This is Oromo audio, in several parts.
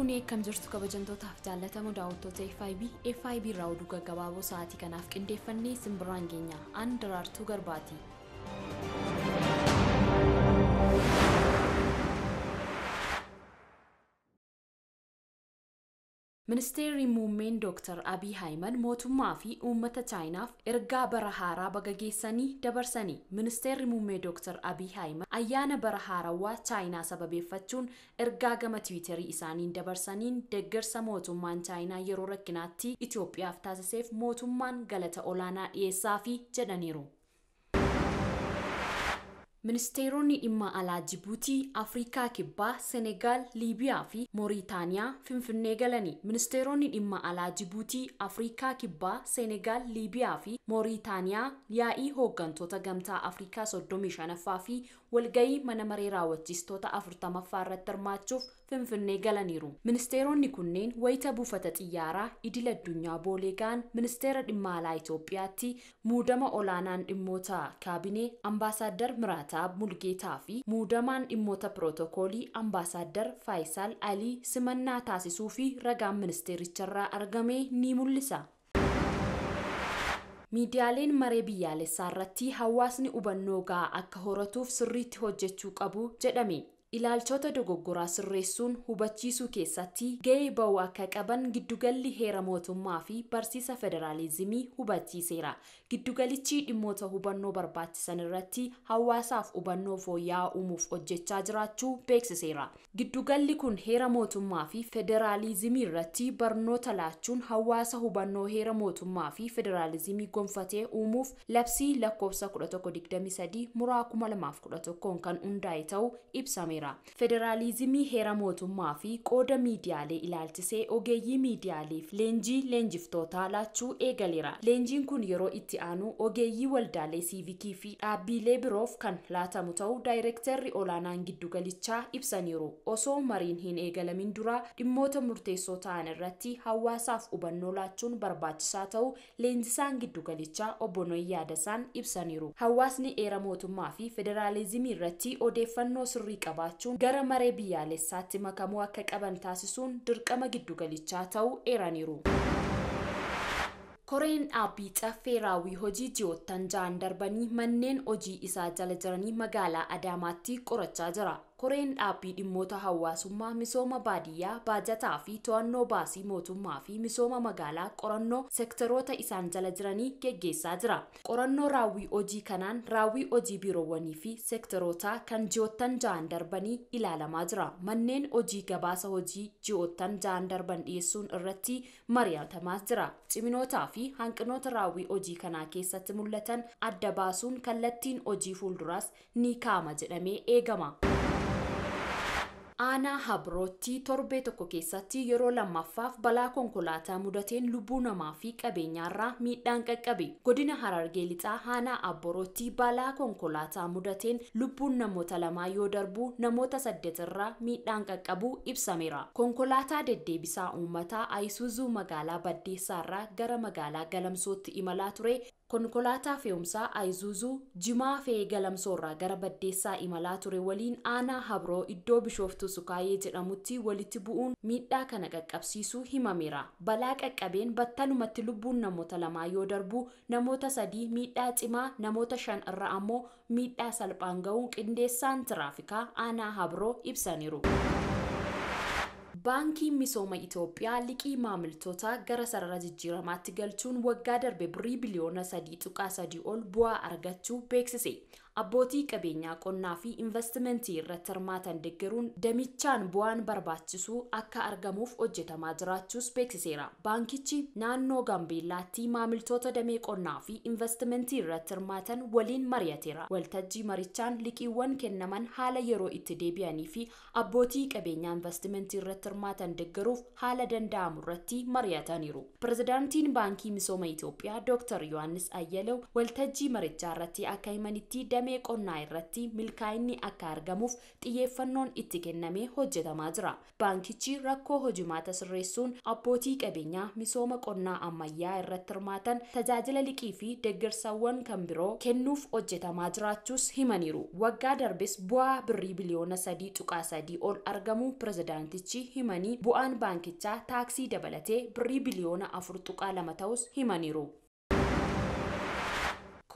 Fuunee akkam jirtu kabajamtootaaf jaallatamoo daawwattoota FIB FIB irraa oduu gaggabaaboo sa'aatii kanaaf qindeeffannee simbirraan geenya. An Daraartuu Garbaati. Ministeerri muummeen Dr. Abiy Ahimad mootummaa fi uummata Chaayinaaf ergaa bara haaraa baga geessanii dabarsani. Ministeerri muummee Dr. Abiy Ahimad ayyaana bara haarawaa Chaayinaa sababeeffachuun ergaa gama Tiwiiterii isaaniin dabarsaniin deeggarsa mootummaan Chaayinaa yeroo rakkinaatti Itoophiyaaf taasiseef mootummaan galata olaanaa dhiyeessaafi jedhaniiru. Ministeeronni dhimma alaa Jibuutii, Afrikaa Kibbaa, Senegaal, Liibiyaa fi Mooritaaniyaa Finfinnee galani. Ministeeronni dhimma alaa Jibuutii, Afrikaa Kibbaa, Senegaal, Liibiyaa fi Mooritaaniyaa yaa'ii hooggantoota gamtaa Afrikaa 35ffaa fi walgayii mana maree raawwachiistota 40ffaa irratti hirmaachuuf Finfinnee galaniiru. Ministeeronni kunneen wayita buufata xiyyaaraa idil addunyaa Boolee ga'an ministeera dhimma alaa Itoophiyaatti muudama olaanaan dhimmoota kaabinee Ambaasaadar Miraataa Mulgeetaa fi muudamaan dhimmoota pirootokoolii Ambaasaadar Faayisaal Alii simannaa taasisuu fi ragaan ministeericharraa argame ni mul'isa. Miidiyaaleen maree biyyaalessaa irratti hawaasni hubannoo gahaa akka horatuuf sirriitti hojjechuu qabu jedhame. Ilaalchota dogoggoraa sirreessuun hubachiisuu keessatti gahee ba'uu akka qaban giddugalli heera mootummaa fi barsiisa federaalizimii hubachiiseera. Giddugalichi dhimmoota hubannoo barbaachisan irratti hawaasaaf hubannoo fooyya'aa uumuuf hojjechaa jiraachuu beeksiseera. Giddugalli kun heera mootummaa fi federaalizimii irratti barnoota laachuun hawaasa hubannoo heera mootummaa fi federaalizimii gonfatee uumuuf labsii lakkoofsa 1123 muraa 2011 kan hundaa'e ta'uu ibsameera. Federaalizimii heera mootummaa fi qooda miidiyaalee ilaalchisee ogeeyyii miidiyaaleef leenjii leenjiftootaa laachuu eegaleera. Leenjiin kun yeroo itti aanu ogeeyyii waldaalee siivikii fi dhaabbilee biroof kan laatamu ta'uu daayirektarri olaanaan giddugalichaa ibsaniiru. Osoo mariin hin eegalamin dura dhimmoota murteessoo ta'an irratti hawaasaaf hubannoo laachuun barbaachisaa ta'uu leenjisaan giddugalichaa obbo Noy Yaadasaan ibsaniiru. Hawaasni heera mootummaa fi federaalizimii irratti odeeffannoo sirrii qabaachuun gara maree biyyaalessaatti makamuu akka qaban taasisuun dirqama giddugalichaa ta'uu eeraniiru. Koreen dhaabbii caffee raawwii hojii ji'oottan ja'an darbanii manneen hojii isaa jala jiranii magaalaa Adaamaatti qorachaa jira. Koreen dhaabbii dhimmoota hawaasummaa, misooma baadiyyaa, baajataa fi to'annoo baasii mootummaa fi misooma magaalaa qorannoo sektoroota isaan jala jiranii geggeessaa jira. Qorannoo raawwii hojii kanaan raawwii hojii biiroowwanii fi sektorootaa kan ji'oottan ja'an darbanii ilaalamaa jira. Manneen hojii gabaasa hojii ji'oottan ja'an darban dhiyeessuun irratti mari'atamaa jira. Ciminootaa fi hanqinoota raawwii hojii kanaa keessatti mul'atan adda baasuun kallattiin hojii fuulduraas ni kaa'ama jedhamee eegama. Aanaa Habrootti torbee tokko keessatti yeroo lammaffaaf balaa konkolaataa mudateen lubbuu namaa fi qabeenyaarraa miidhaan qaqqabe. Godina Harargee Lixaa Aanaa Abborootti balaa konkolaataa mudateen lubbuun namoota lamaa yoo darbu namoota 8 irraa miidhaan qaqqabu ibsameera. Konkolaataa deddeebisaa uummataa Ayisuuzuu magaalaa Baddeessaarraa gara magaalaa Galamsootti imalaa ture. Konkolaataa fe'umsaa Ayisuuzuu Jimaa fe'ee Galamsoorraa gara Baddeessaa imalaa ture waliin aanaa Habroo iddoo Bishooftuu Sukaayee jedhamutti walitti bu'uun miidhaa kana qaqqabsiisuu himameera. Balaa qaqqabeen battalumatti lubbuun namoota lamaa yoo darbu namoota 3 miidhaa cimaa, namoota 5 irra ammoo miidhaa salphaan ga'uun qindeessaan tiraafikaa aanaa Habroo ibsaniiru. Baankiin Misooma Itoophiyaa liqii maamiltoota gara sarara jijjiiramaatti galchuun waggaa darbe birrii biliyoona 3.3 ol bu'aa argachuu beeksise. Abbootii qabeenyaa qonnaa fi investimentii irratti hirmaatan deeggaruun damichaan bu'aan barbaachisu akka argamuuf hojjetamaa jiraachuus beeksiseera. Baankichi naannoo Gaambeellaatti maamiltoota damee qonnaa fi investimentii irratti hirmaatan waliin mari'ateera. Waltajjii marichaan liqiiwwan kennaman haala yeroo itti deebi'anii fi abbootii qabeenyaa investimentii irratti hirmaatan deeggaruuf haala danda'amu irratti mari'ataniiru. Pirezidaantiin Baankii Misooma Itoophiyaa Dr. Yohaannis Ayyalew waltajjii marichaa irratti akka himanitti damee Damee qonnaa irratti milkaa'inni akka argamuuf xiyyeeffannoon itti kennamee hojjetamaa jira. Baankichi rakkoo hojimaata sirreessuun abbootii qabeenyaa misooma qonnaa ammayyaa irratti hirmaatan tajaajila liqii fi deeggarsawwan kan biroo kennuuf hojjetamaa jiraachuus himaniiru. Waggaa darbes bu'aa birrii biliyoona 3.3 ol argamuu pirezidaantichi himanii, bu'aan baankichaa taaksii dabalatee birrii biliyoona 4.2 ta'us himaniiru.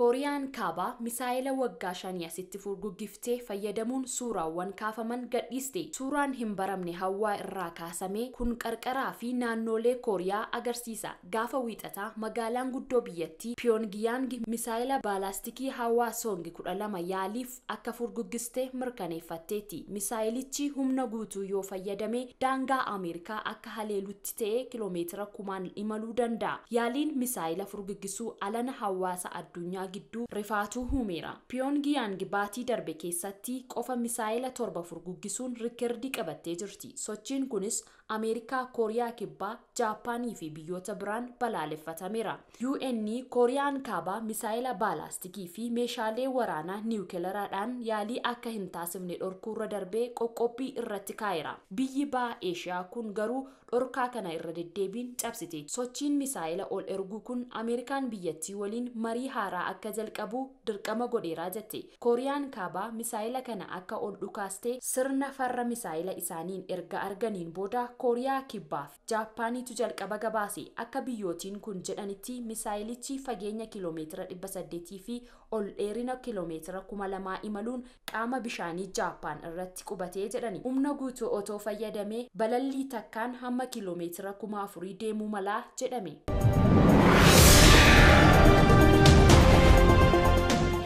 Kooriyaan Kaabaa misaa'ila waggaa 5 asitti furguggiftee fayyadamuun suuraawwan kaafaman gadhiiste. Suuraan hin baramne hawaa irraa kaasame kun qarqaraa fi naannolee Kooriyaa agarsiisa. Gaafa wiixataa magaalaan guddoo biyyattii Pyongyang misaa'ila baalaastikii hawaa Song 12 yaaliif akka furguggiste mirkaneeffatteetti. Misaa'ilichi humna guutuu yoo fayyadame daangaa Ameerikaa akka haleelutti ta'e kiloomeetira 1000 imaluu danda'a. Yaaliin misaa'ila furguggisuu alana hawaasa addunyaa gidduu rifaatuu uumeera. Pyongyang baatii darbe keessatti qofa misaa'ila 7 furguggisuun riikardii qabattee jirti. Sochiin kunis Ameerikaa, Kooriyaa Kibbaa, Jaappaanii fi biyyoota biraan balaaleffatameera. UN Kooriyaan Kaabaa misaa'ila baalaastikii fi meeshaalee waraanaa niwukileeraadhaan yaalii akka hin taasifne dhorkuurra darbee qoqqobbii irratti kaa'eera. Biyyi baha Eeshiyaa kun garuu dhorkaa kana irra deddeebiin cabsite. Sochiin misaa'ila ol erguu kun Ameerikaan biyyattii waliin marii haaraa akka jalqabu dirqama godheeraa jette. Kooriyaan Kaabaa misaa'ila kana akka ol dhukaastee sirna farra misaa'ila isaaniin erga arganiin booda Kooriyaa Kibbaaf Jaappaaniitu jalqaba gabaase. Akka biyyootiin kun jedhanitti misaa'ilichi fageenya kiloomeetira 800 fi ol dheerina kiloomeetira 2000 imaluun qaama bishaanii Jaappaan irratti qubatee jedhani. Humna guutuu otoo fayyadamee balallii takkaan hamma kiloomeetira 4000 deemuu malaa jedhame.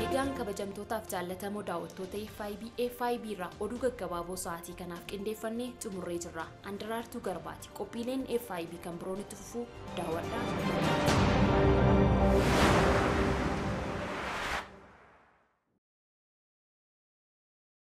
Egaan kabajamtootaaf jaallatamoo daawwattoota FIB FIB irraa oduu gaggabaaboo sa'aatii kanaaf qindeeffannee xumurree jirra. Andaraartuu Garbaati. Qophiileen FIB kan biroon itti fufuu daawwadhaa.